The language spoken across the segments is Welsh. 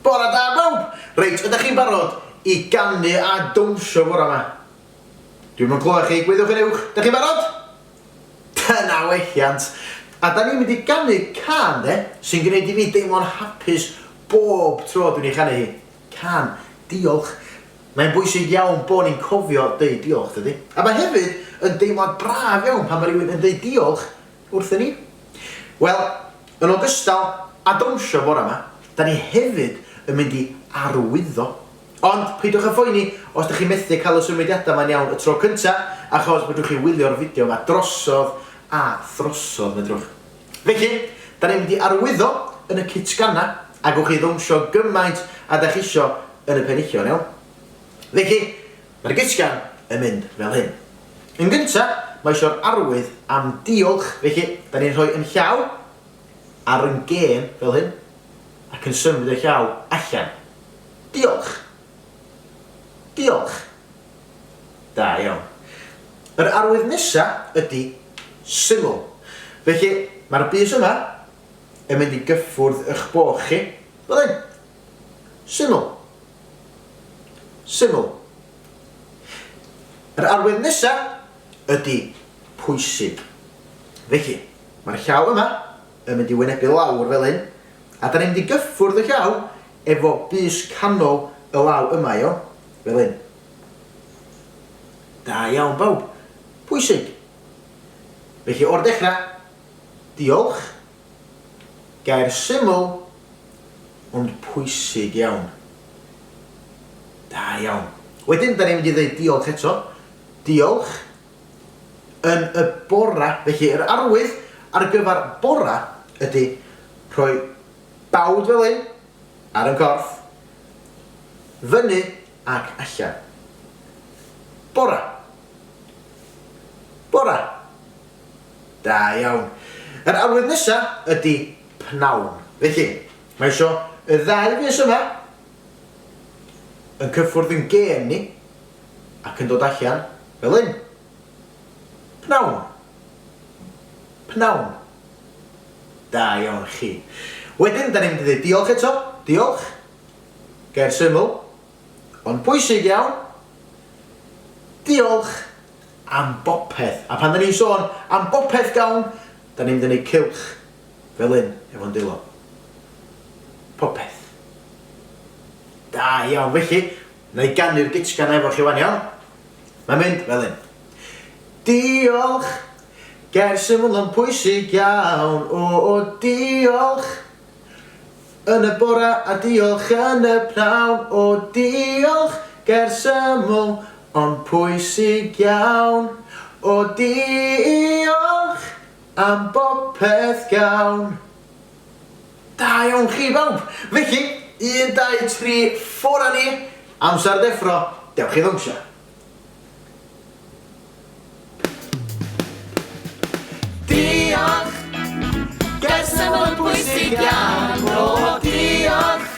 Bore da bawb! Reit, ydych chi'n barod i ganu a dawnsio bore yma? Dwi'm yn clywed chi, gweithiwch yn uwch. Dych chi'n barod? Dyna welliant! A da ni'n mynd i ganu cân de, sy'n gwneud i fi deimlo'n hapus bob tro dwi'n ei chanu hi. Cân, diolch. Mae'n bwysig iawn bo ni'n cofio deud diolch, dydy? A mae hefyd yn deimlad braf iawn pan mae rhywun yn deud diolch wrthyn ni. Wel, yn ogystal â dawnsio bore 'ma, da ni hefyd yn mynd i arwyddo. Ond peidiwch â phoeni os dych chi'n methu cael y symudiadau 'ma'n iawn y tro cynta, achos fedrwch chi wylio'r fideo 'ma drosodd a throsodd, medrwch. Felly, da ni'n mynd i arwyddo yn y cytganau, a gewch chi ddawnsio gymaint â da chi isio yn y penillion, iawn? Felly, mae'r gytgan yn mynd fel hyn. Yn gynta, mae isio'r arwydd am diolch, felly, da ni'n rhoi yn llaw ar yn gên fel hyn, ac yn symud y llaw allan. Diolch. Diolch. Da iawn. Yr arwydd nesa ydy syml. Felly, mae'r bys yma yn mynd i gyffwrdd ych boch chi, fel hyn. Syml. Syml. Yr arwydd nesa ydy pwysig. Felly, mae'r llaw yma yn mynd i wynebu lawr fel hyn, a da ni'n mynd i gyffwrdd y llaw efo bys canol y law yma, iawn? Fel hyn. Da iawn bawb. Pwysig. Felly o'r dechrau, diolch, gair syml, ond pwysig iawn. Da iawn. Wedyn, da ni'n mynd i ddeud diolch eto. Diolch yn y bora. Felly, yr arwydd ar gyfer bora ydy rhoi bawd fel hyn ar yn corff, fyny ac allan. Bora. Bora. Da iawn. Yr arwydd nesa ydy pnawn. Felly, mae isio y ddau fys yma yn cyffwrdd yn gên ni ac yn dod allan fel hyn. Pnawn. Pnawn. Da iawn chi. Wedyn, da ni'n mynd i ddweud diolch eto. Diolch. Gair syml, ond pwysig iawn. Diolch am bopeth. A pan da ni'n sôn am bopeth gawn, da ni'n mynd i wneud cylch fel hyn efo'n dwylo. Popeth. Da iawn. Felly, na i ganu'r gitgan efo chi wan, iawn? Mae'n mynd fel hyn. Diolch, gair syml ond pwysig iawn. O, o, diolch. Yn y bora a diolch yn y pnawn. O, diolch, gair syml ond pwysig iawn. O, diolch am bopeth gawn. Da iawn chi bawb! Felly, un, dau, tri, ffwr â ni! Amser deffro, dewch i ddawnsio! Diolch! Gair syml ond pwysig iawn. O, diolch!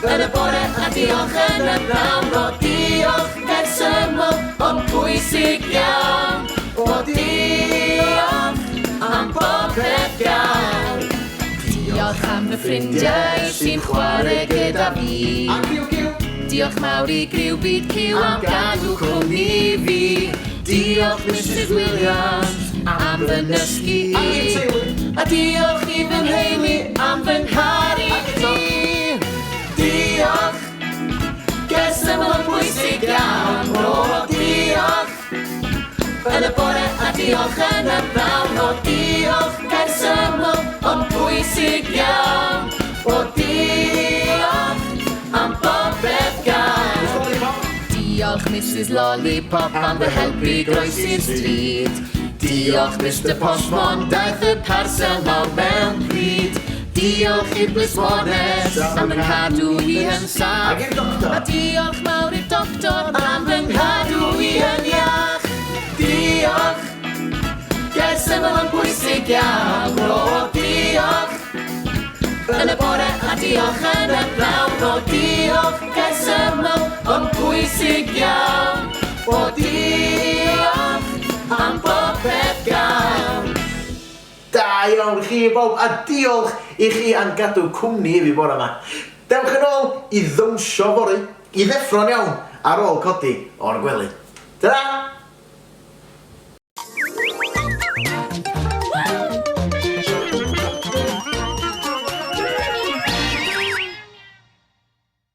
Yn y bore a diolch yn y pnawn. O, diolch! Gair syml ond pwysig iawn. O, diolch am bopeth gawn. Diolch am fy ffrindiau sy'n chwarae gyda fi. A criw Cyw! Diolch mawr i griw byd Cyw am gadw cwmni fi. Diolch Misus Williams am fy nysgu i. Ac i'r teulu. A diolch i fy nheulu am fy ngharu i. Diolch! Gair syml ond pwysig iawn. O, diolch! Yn y bore a diolch yn y pnawn. O, diolch! Gair syml ond pwysig iawn. O, diolch am bopeth gawn. Diolch Misus Lollipop am fy helpu groesi'r stryd. Diolch Mister Postmon, daeth y parsel mawr mewn pryd. Diolch i'r blismones am fy nghadw i yn saff. Ac i'r doctor. A diolch mawr i'r doctor am fy nghadw i yn iach. Diolch. Gair syml ond pwysig iawn. O, diolch. Yn y bore a diolch yn y pnawn. O, diolch. Gair syml ond pwysig iawn. O, diolch am bopeth gawn. Da iawn chi bawb a diolch i chi am gadw cwmni i fi bore 'ma. Dewch yn ôl i ddawnsio fory, i ddeffro'n iawn ar ôl codi o'r gwely. Tara!